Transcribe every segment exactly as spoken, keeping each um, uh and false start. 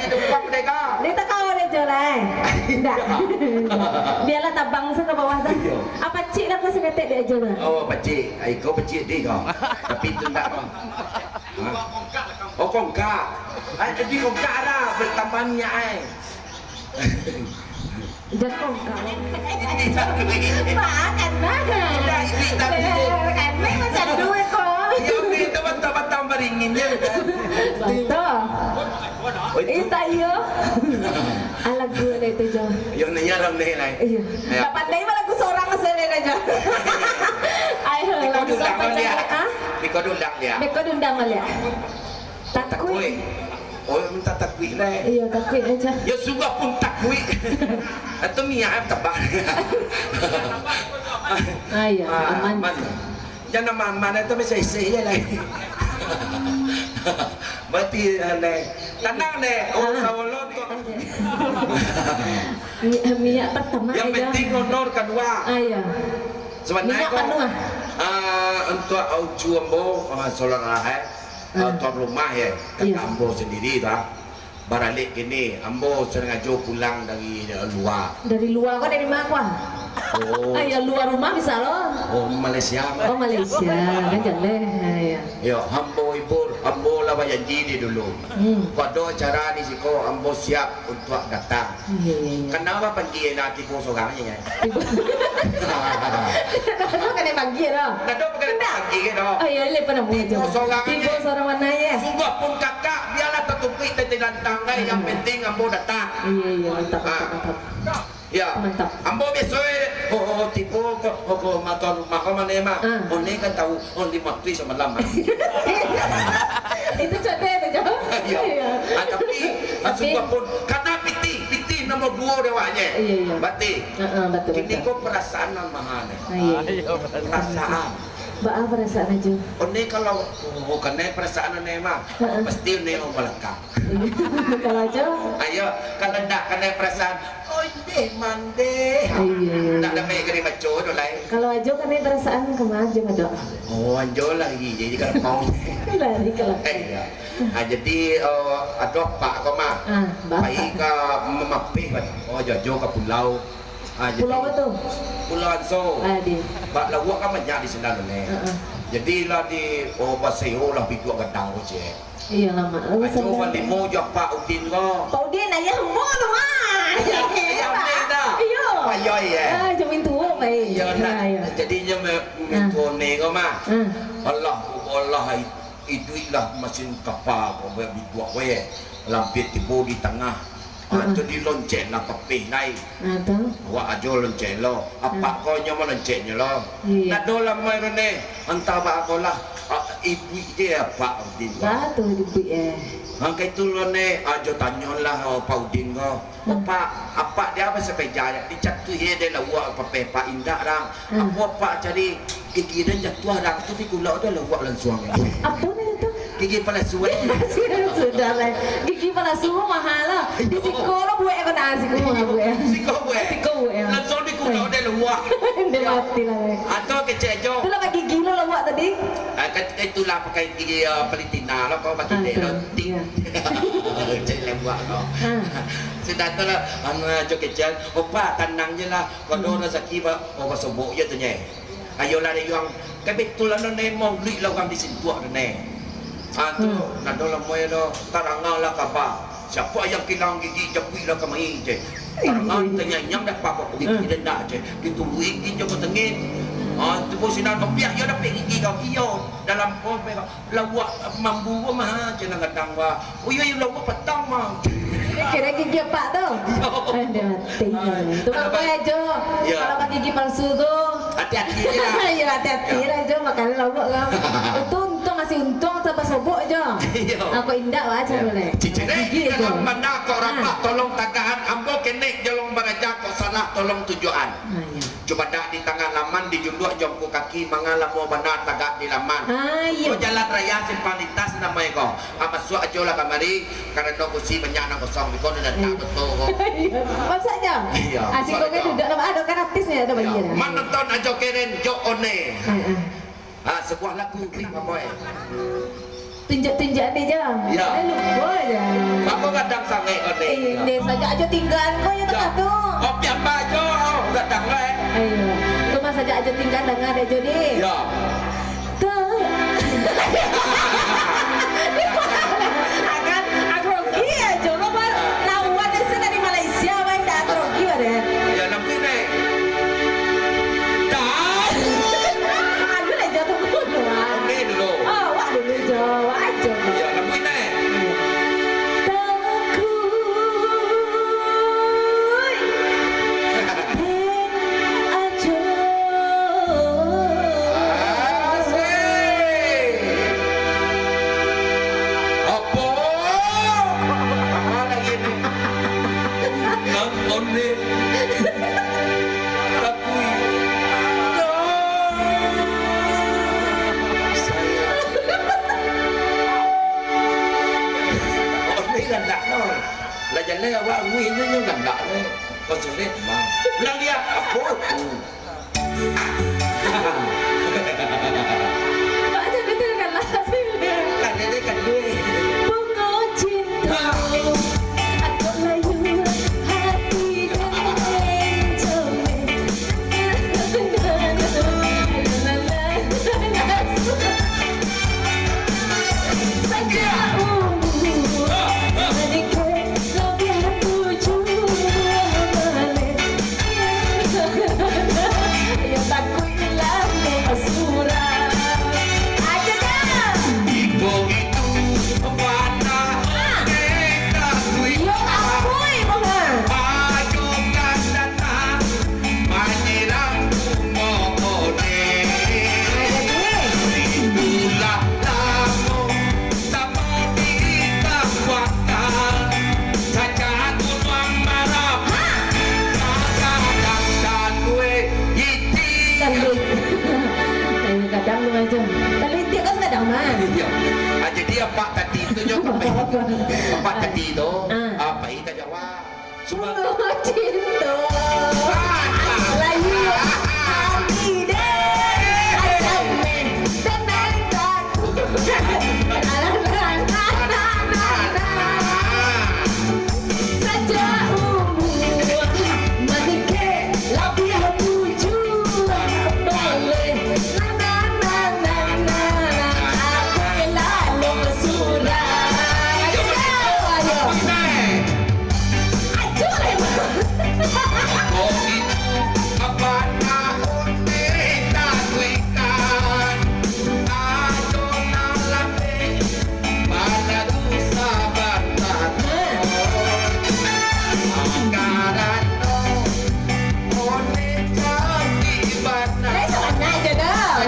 Tumpang dek ka. Dia tak kawa dek Jo lah, eh. Ndak. Biarlah tabang sa ka bawah tu. Iyo. Ah, pacik lah ko saketek dek Jo lah. Oh, pacik. Ai, ko pacik dek ko. Tapi tu ndak ko. Ha? Oh, kongkak. Ai, jadi kongkak lah. Bertambah minyak, ai. Jan kongkak. Makan lah. Tidak, ini tak Eh, betul. Kan main macam duit ko. Ya, ini tu batang-batang baringin je, kan? Betul. Oh, itu. Eh, tak iyo. Alah, gue lah itu, Jo. Yo, nanya lah, nanya lah. Iya. Ya. Tak pandai malah gue seorang masa ni aja. Ayo, Biko langsung diundang apa baliak. Cari, ah? Biko diundang baliak. Biko diundang baliak. Takui. Takui. Oh, minta takui lah. Iya, takui aja. Ya, sudah pun takui. Atau minyak yang tebal. Ah, iya, Ah, aman. aman. Jangan aman-aman, itu masih isih je lah. Berarti, eh, Nek. Tenang, Nek. Oh, Ah. sawalon kok. Minyak, minyak pertama Yang aja. penting honor kedua. Ah, iya. Sebenarnya Minyak kok, penuh, ah. ah, untuk ucu ambo, ah, saudara, eh, ah, Ah. tuan rumah, ya, kakak Iya. ambo sendiri, tu, ah. Baralek kini, ambo sengajo pulang dari, eh, lua. Dari lua ko dari ma ko, ah? Oh. Ah, ya, lua rumah bisa lo. Oh, Malaysia. Oh, Malaysia. Kan jaleh. Ah, ya. Yo, ambo hibur, ambo lah bajanji di dulu. Hmm. Kok ado acara di siko, ambo siap untuak datang. Iya, iya, iya. Kenapa panggil nak tipu sorang ni, ya? Tipu. Kenapa kena panggil dah? Ndak ada bukan Ndak. panggil ke dah. Oh, iya, lepas nama Tipu je. sorang Tipu aja. sorang mana ya? Sudah pun kakak, biarlah tertutup tete lantang, kan. Yang Hmm. penting ambo datang. Iya, iya, mantap, Ah. mantap, mantap. Ya. Mantap. Ambo biaso, eh, oh, oh, tipu ko, oh, ko, ma tuan rumah ko mano, Mak? Ah. Oh, ni kan tahu, oh, lima tui samalam, Mak. Itu contoh itu, Jo. Ya. Iya. Ah, tapi, ah, Tapi sudah pun, karena pitih, pitih nomor dua dewaknya. Iya, iya. Batik. Heeh, betul, Kini betul. ko perasaan nan mahal, eh. Ah, iya. Iya, betul. Perasaan. Baa perasaan aja. Oh, ni kalau, oh, kena perasaan ni, Mak. Heeh. Pasti ni orang belakang. Kalau Jo? Ayo, kalau ndak kena perasaan, oh, deh, mandeh. Iya, iya, Ndak iya. ada baik kena baca tu, lai. Kalau Ajo kena perasaan kemana Jo, Dok? Oh, Anjo lagi. Jadi kalau mau. Lari kalau Eh, iya. Ah, jadi, eh, ada apak ko, Mak. Ah, bapak. Pai ka mamapeh, Mak. Oh, Jojo ka pulau. Ah, jadi Pulau apa tu? Pulau Anso. Ah, di. Bak lauak kan banyak di sinan, Nek. Heeh. Jadi lah di, oh, baseo lah biduak gadang ko, cek. Iya, lama. Lalu Ajo sadar. Panglimo jo Pak Udin ko. Pak Udin, ayah ambo tu, Mak. Ayah Nek dah. Iya. Ayah, iya. Ah, jamin tuo, baik. Iya, nak. Ah, iya. Jadi, nyo me-, Ah. mintuo Nek ko, Mak. Ah. Alah, alah, i-, iduiklah masin kapa ko, biduak ko, ye. Lampir tibo di tangah. Ah, Heeh. tu dilonceng lah papeh nai. Ah, tu. Awak ajo lonceng lo. Apak Ah. ko nyo malonceng nyo lo. Iya. Nado lamo tu, Nek. Antah baa ko lah. Ah, ibuik je apak Udin ko. Bah, tu ibuik, eh. Angkai tu lo, Nek. Ajo tanyo lah, oh, Pak Udin ko. Hmm. Apak, apak dia apa sepeda, dicatuih dia lauak papeh, Pak, indak, dang. Hmm. Apo apak cari gigi dan jatuah dang tu di kulak dah lauak langsuang. Apo namo tu? Gigi palasu, eh. Sudah lah. Gigi palasu mahal lah. Di siko lo buek ko nah, siko mahal buek. Siko buek. Siko buek, ya. Langsuang di kulak dah lauak. Dia mati lah, eh. Atau kecek jo. Tu lah bagi gigi lo lauak tadi. Ah, kat-, itulah pakai gigi, ah, palitina lah, kau bagi Ah, dia tu. Ting. Ya. Cek lauak kau. Ah. Sudah tu lah, anu ajo kecek. Opa, tanang je lah. Kau Hmm. ada rezeki, Pak. Oh, basobok je tu, nyeh. Ayolah, Dayuang. Kebetulan tu, Nek, maulid lah urang di Sintuak tu, Nek. Ah, tu, Hmm. nado lamo yo tu. Taranglah kaba. Siapa yang kilang gigi, japuiklah kamari, ceh. Tarang Iya. tanyanyang dah apa-apa gigi Hmm. dendak, ceh. Gitu, gigi je kau tengin. Ah, tu pun sinan, biar yo dapek gigi kau. Iyo, dalam pom, Lauak mambu ko mah, cina gadang wa. Oh iyo, iyo, lauak patang mah. Kira gigi apak tu? Iyo. Aduh, mati. Ah, Tu anak apa ba-, ajo? Ya. Kalau pakai gigi palsu tu. Hati-hati je lah. Iyo, hati-hati Ya. lah jo makan lauak ko. Untung, untung masih untung, tambah sobok jo. Iyo. Aku indak lah, Ya. cari boleh. Cicing, Gigi eh, tu. Dalam banda kok Ah. rapat, tolong tagaan. Ambo kenek jolong baraja, kok salah, tolong tunjuakan. Ah, ya. Cubadak di tangah laman, dijunduak jongkok kaki, manga lamo bana tagak di laman. Ah, iyo. Ko jalan raya simpang lintas namo iko. Ah, masuak ajo lah kamari, karano kursi banyak nan kosong, biko nan datang Hmm. betul ko. Iyo. Maksudnyo? Iyo, Ah, siko maksudnyo. kan duduak nama, ado kan artis ni, ado Iyo. bagi dah. Manonton ajo keren, jo one. Ah, ah. Ah, sebuah lagu, wih, apa, eh? Tunjuk-tunjuk ade je. Ya. Eh, lupa je. Bako gadang sangaik Eh, deh, sajak ajo tinggaan ko yo tangah tu. Oke, apa ajo? Udah tangah, eh. Ayo. Tu mah sajak ajo tinggaan danga deh, Jo, deh. Ya. Tu. Akan, aku rugi ajo. Lo, Pak, lawan desa dari Malaysia, Pak, indak aku rugi, Pak, deh. Ya, nampi, Nek. Dah. Aduh, lah, jatuh dulu, Pak. Oke, dulu. Oh, awak dulu, Jo. Awak ajo. Ya, nampi, Nek. Takuik. Asik. Apo? Apo lagi ni? Nan ondeh. Takuik. Ondeh kan tak, no? Lah jaleh awak ngui nyo, nyo gandak nyo. Konsulen, bang. Bilang dia, apo tu? Pak, jangan dengarkan lagu ini. Kan dia kan duit. Bungo cinta, aku layu hati dan comel. Ibu itu panah, ah, oke, tak duit. Yo, ampun, Bang. Ayo kan datang. Manyiram bungo odeh. Rindulah lamo samo ditakuakan. Sajak gunuang Marapi, ha, tagadang taluih itiak. Taluih. Ayo, gadang tu aja. Taluih itiak kan sagadang, Man. Iyo. Ah, jadi apak tadi tu nyo, apak tadi tu, ah, apak ika jawab. Bungo cinto. Layu hati dek. Asam meh. Tenang tak. Sajak umua manike labiah tujuah baleh. Na, na, na, na, na, na. Aku lalu surah. Ayo, ayo. Ajo lah, Bang. Kok itu apa tahun kita kuikan? Ajo nak latih balagu sabar takon. Karano Lai sabana aja dah.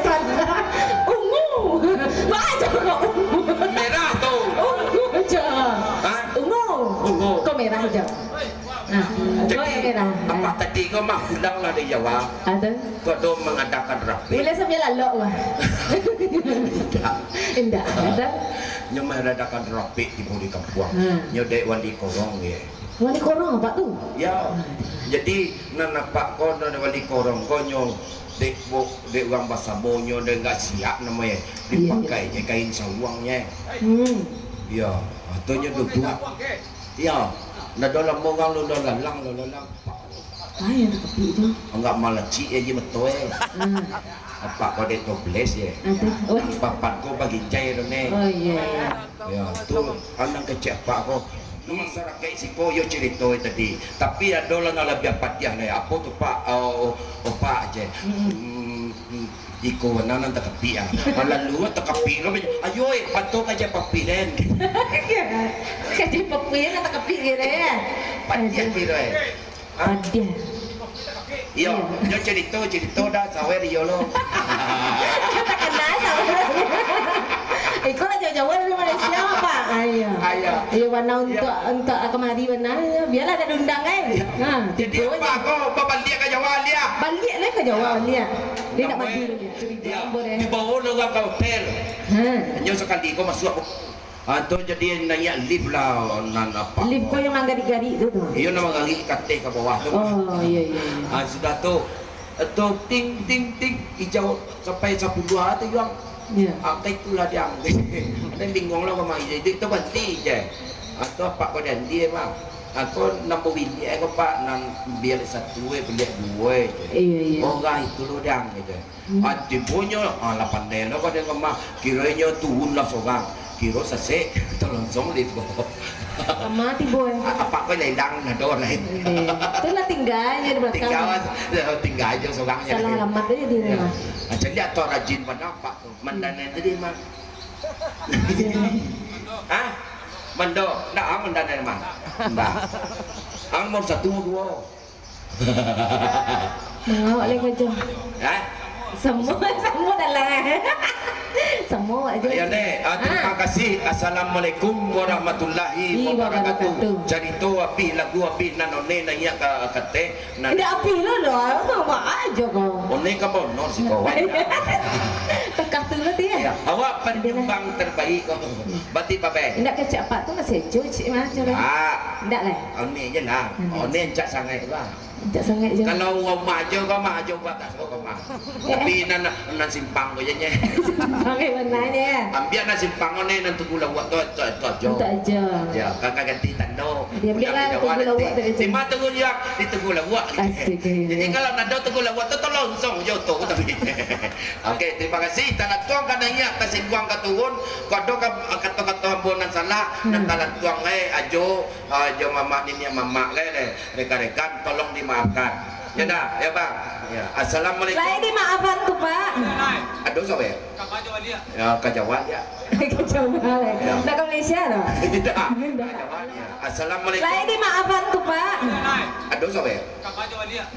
Salah. Ungu. Baca kok ungu. Merah tu. Ungu aja. Hah? Ungu. Ungu. Kok merah aja? Nah, jadi, kau yang merah. Apa tadi kau mah pulang lah dari Jawa? Ada. Kau tu mengadakan rapi. Boleh sambil lalok, wah. Indak. Indak, ada. Nyo mengadakan rapi di, di kampuang. Hmm. Nyo dek Wali Korong, ye. Wali Korong apa tu? Ya. Hmm. Jadi, nan apak ko, nan Wali Korong ko nyo dek bo-, dek urang basamo nyo, dek nggak siap namo ye. Iya, iya. Dipakai je kain saruang nye. Hmm. Ya, atau nyo duduak. Iyo, ndak ado lamo urang lo lalang, lo lalang. Ah, yang takapik tu. Anggap malacik aja betul, eh. Hmm. Apak kau dek toples, eh. Ah, tu. Oh. Papan kau baginjai tu, neh. Oh, iya, iya. Ya, tu, anang kecek apak kau. Masyarakat siko yo cerito tadi. Tapi ado lah nan labiah patiah, neh. Apo tu, Pak? Oh, oh, Pak, je. Mm-mm. Hmm, hmm. Iko nan, nan takapik ah. Malalu takapik lo, ayo, eh, pato ka je papih den. Ka je papih nan takapik kiro, eh. Patiah kiro, eh. Hah? Patiah. Iyo, iyo. Nyo cerito, cerito dah, sawer iyo lo. Takana sawer. Iko lah jauah-jauah dari Malaysia, Pak. Ayo. Ayo. Iyo, bana untuak, untuak kamari bana. Biarlah dah diundang, eh. Iyo. Ha, jadi, tibo apo je. Kau babaliak ka Jawa, liak? Baliak lah ka Jawa, liak. Dia nak maju dulu. Iyo, dibawa urang ka hotel. Ha. Nyo sakali ko masuak. Ha, tu jadi naiak lift lah, nan apo. Lift ko yang manggarik-garik tu, tu. Iyo, nan manggarik ka ateh ka bawah tu. Oh, iyo, iyo, iyo. Ha, sudah tu, Atau ting, ting, ting, ijau sampai sapuluah tu, Yuang. Ya. Ah, ka itulah, Diang. Ada bingung lah, Mama, ijau itu, itu banti je. Atau apak kau dianti, Bang. Aku nambah bilik, eh, kau, Pak, nan bilik satu, eh, bilik dua, eh, je. Iya, iya. Oh, lah, itu lo, Diang, gitu. Hmm. Ah, tibonyo, ah, lah pandai lo kau, Diang, Mama. Kironyo turun lah sorang. Kiro sasek, talangsung di bawah. Lama tibo, eh. A-, apak ko ilang, nado lain. Iya. Tu lah tingga aja di belakang. Tingga, tingga aja sorang je. Salah alamat aja di rumah. Ah, jadi atau rajin bana apak tu. Mandanai tadi, Mak. Iya. Hah? Mando? Ndak, ah, mandanai, Mak. Ndak. Ang nomor satu, duo. Mangawak lai gajah. Hah? Samo, samo dalam, eh. Samo aja. Ayo, Nek. Ah, terima kasih. Assalamualaikum warahmatullahi wabarakatuh. Ih, wabarakatuh. Carito abih, lagu abih, nan oneh, nan inyak ka, kateh, nan... Indak abih lo doh. Mangawak aja kau. Oneh ka bono siko. Tekah tu lo, Tia. Ya, awak penyumbang terbaik kau. Berarti, Babe. Indak kecek apak tu masih ajo, cik, mah, cara. Ndak. Indak lah. Oneh je lah. Hmm. Oneh ancak sangaik lah. Ancak sangaik je. Kalau rumah ajo kau mah, ajo batas kau mah. Eh. Tapi nan, nan simpang ko je nye. Simpang ke mana nye? Ambiak nan simpang ko ni, nan Tugu Lauak tu, tu, tu ajo. Tu ajo. Ya, kakak ganti tando. Dia ambiak lah Tugu Lauak tu ajo. Di ma Tugu Lauak? Di Tugu Lauak. Asik, ya. Jadi kalau nado Tugu Lauak tu, tolong song jo tu tapi. Oke, terima kasih. Talantuang ka naiak, tasingguang ka turun. Kok ado ka, kato-kato ambo nan salah, hmm, nan talantuang, eh, ajo, ah, jo mamak niniak mamak, eh, rekan-rekan, tolong dimaafkan. Ya dah, ya, Bang. Ya. Assalamualaikum. Lai dimaafkan tu, Pak. Ado sawe? Ya, ka Jawa dia. Ka Jawa, eh. Ya. Ndak ka Malaysia, no? Tidak. Ndak. Ka Jawa dia. Assalamualaikum. Lai dimaafkan tu, Pak. Ado sawe?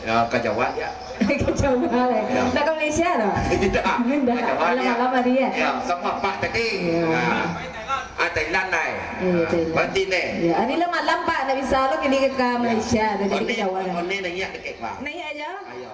Ya, ka Jawa dia. Ka Jawa, eh. Ya. Ndak ka Malaysia, no? Tidak. Ndak. Ka Jawa dia. Malam-malam hari, ya? Ya, sama Pak tadi. Ya. Nah. Ah, Thailand, Nai. Iya, ah, Thailand. Berarti, Nai. Ya, hari lah malam, Pak, ndak bisa lo kini ka Malaysia, jadi ka Jawa lah. Oneh naiak deket, Pak. Naiak aja. Ayo.